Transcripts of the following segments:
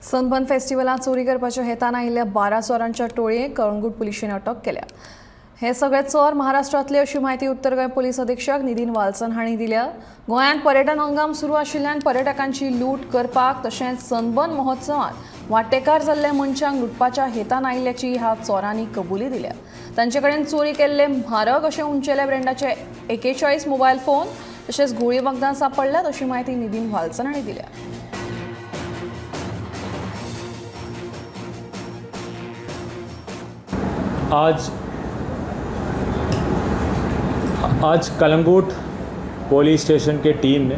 Sunburn फेस्टिवलांत चोरी करपाच्या हेतान आयिल्ल्या 12 चोरांच्या टोळयेक कळंगूट पुलिशेन अटक केल्या. हे सगळे चोर महाराष्ट्रांतले अशी म्हायती उत्तर गोंय पोलीस अधीक्षक निधीन वाल्सन हांणी दिल्या. गोंयांत पर्यटन हंगाम सुरू आशिल्ल्यान पर्यटकांची लूट करपाक तशेंच सनबर्न महोत्सवांत वांटेकार जाल्ल्या मनशांक लुटपाच्या हेतान आयिल्ल्याची ह्या चोरांनी कबुली दिल्या. तांचे कडेन चोरी केल्ले म्हारग अशे उंचेल्या ब्रँडाचे 41 मोबायल फोन तशेंच घुंवळी वखदां सांपडल्यात अशी म्हायती निधीन वाल्सन हांणी दिल्या. आज आज Calangute police station K team ने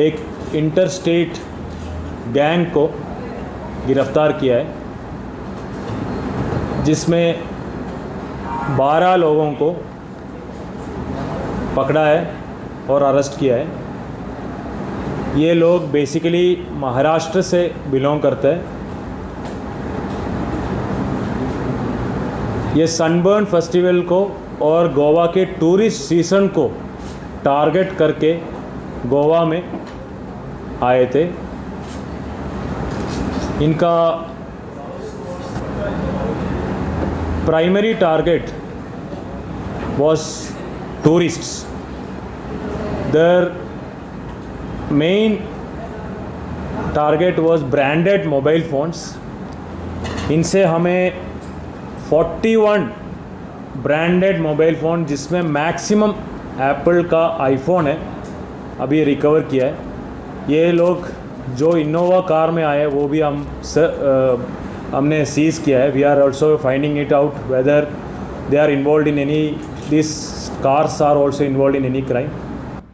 एक इंटर स्टेट गैंग को गिरफ्तार किया है, जिसमें 12 लोगों को पकड़ा है और अरेस्ट किया है. ये लोग बेसिकली महाराष्ट्र से बिलोंग करते हैं. ये सनबर्न फेस्टिवल को और गोवा के टूरिस्ट सीज़न को टारगेट करके गोवा में आए थे. इनका primary target was tourists. Their main target was branded mobile phones. इनसे हमें 41 ब्रांडेड मोबाइल फ़ोन, जिसमें मैक्सिमम एप्पल का आईफोन है, अभी रिकवर किया है. ये लोग जो इनोवा कार में आए वो भी हमने सीज़ किया है. We are also finding it out whether they are involved in any, this cars are also involved in any crime.